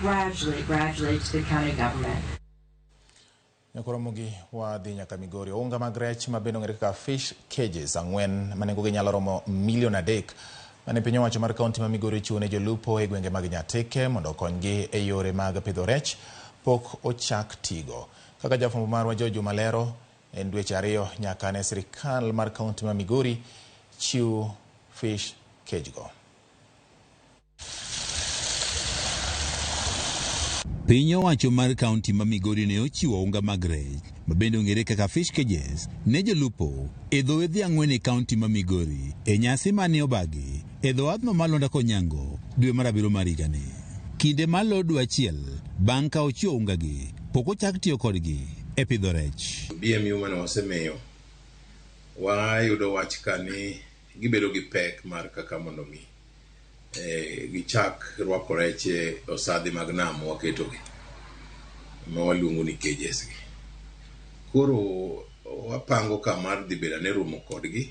gradually, gradually to the county government. Nyakoromogi wadhi nyaka Migori. Ounga mag rech ma bende ong'ere kaka fish cages ang'wen ma nengogi nyalo romo milion 3 mane piny owacho mar kaunti ma Migori ochiwo ne jolupo e gwenge mag Nyatike mondo okonygi e yore mag pidho rech pok ochak tigo. Kaka jafwambo marwa George Juma lero, en dweche 2 nyaka ne sirikal mar kaunti ma Migori chiw fish cage go. Piny owacho mar kaunti ma Migori ne ochiwo unga mag rech ma bende ong'ere kaka fish cages ne jolupo e dho wedhe 4 e kaunti ma Migori e nyasi mane obagi e dho wath ma Lwanda Konyango dwe mar 7 mar higani. Kinde malo dwe 1 bang' ka ochiwo unga gi pok ochak tiyo kodgi e pidho rech. BMU mane wasemiyo wayudo wach ka ni gibedo gi pek mar kaka mondo mi gichak rwako rech e osadhi mag nam waketogi ma waluongo ni cages gi. Koro wapango ka mar dhi bedo ane romo kodgi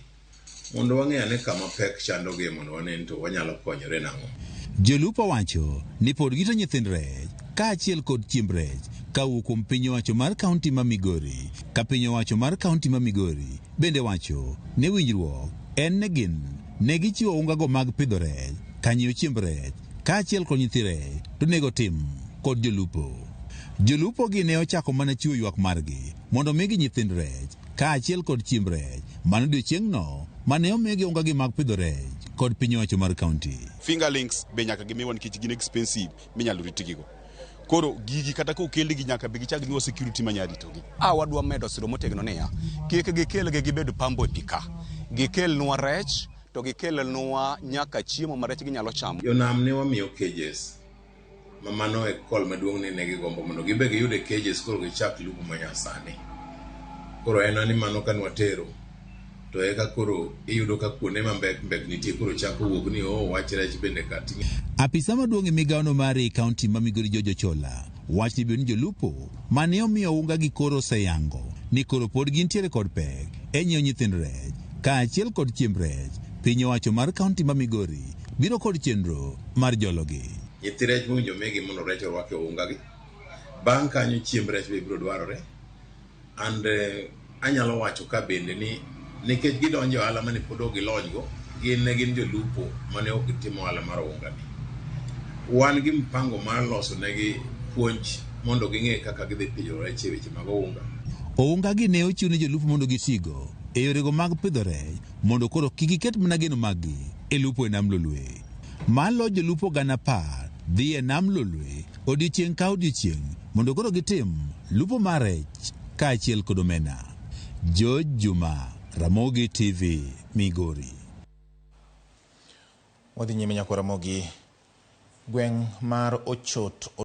mondo wang'e ane kama pek chandogi mondo wane ni to wanyalo konyore nang'o. Jolupo wacho ni pod gito nyithind rech kaachiel kod chiemb rech kawuok kuom piny owacho mar kaunti ma Migori. Ka piny owacho mar kaunti ma Migori bende wacho ni winjruok en ne gin ne gichiwo ungago mag pidho rech, kanyiewo chiemb rech kaachiel kod nyithi rech to nego tim kod jolupo. Jolupo gi ne ochako mana chiwo ywak margi mondo migi nyithind rech kaachiel kod chiemb rech mano odiechieng'no mane omigi ungagi mag pidho rech kod piny owacho mar kaunti. Fingerlings be nyaka gimiwa nikech gin expensive minyalo ritgigo. Koro gigi kata kokelgi nyaka be gichak miwa security manyalo ritogi. Wadwa medo siro motegno niya, kik gikelgi gibed pambo e pi ka. Gikelnwa rech to gikelnwa nyaka chiemo ma rech ginyalo chamo. Jonam ne wamiyo cages ma mano e call maduong' ni ne gigombo mondo gibe giyude cages koro gichak lupo manyasani. Koro en ni mano ka nwatero to eka koro iyudo ka kuonde ma mbek mbek nitie koro chako wuok ni oh wach rech bende ka ting'e. Apisa maduong' e migawono mar e kaunti ma Migori George Ochola wach ni ni jolupo mane omiyo unga gi koro oseyango ni koro pod gintiere kod pek e nyiewo nyithind rech kaachiel kod chiemb rech. Piny owacho mar kaunti ma Migori biro kod chenro mar jologi. Nyithi rech mowinjo migi mondo rech orwak e unga gi. Bang' kanyo chiemb rech be biro dwarore. And anyalo wacho ka bende ni nikech gidonjo e ohala mane pod ok gilony go, gin ne gin jolupo mane ok gitimo ohala mar unga ni. Wan gi mpango mar loso negi puonj mondo ging'e kaka gidhi pidho rech e weche mag ounga. Ounga gi ne ochiw ne jolupo mondo gitigo e yorego mag pidho rech mondo koro kik giket mana geno maggi e lupo e nam Lolwe. Malo jolupo 10,000 dhi e nam Lolwe odiechieng' ka odiechieng' mondo koro gitim lupo mar rech kaachiel kod omena. George Juma, Ramogi TV, Migori. Wadhi nyime nyaka Ramogi. Gweng' mar Ochot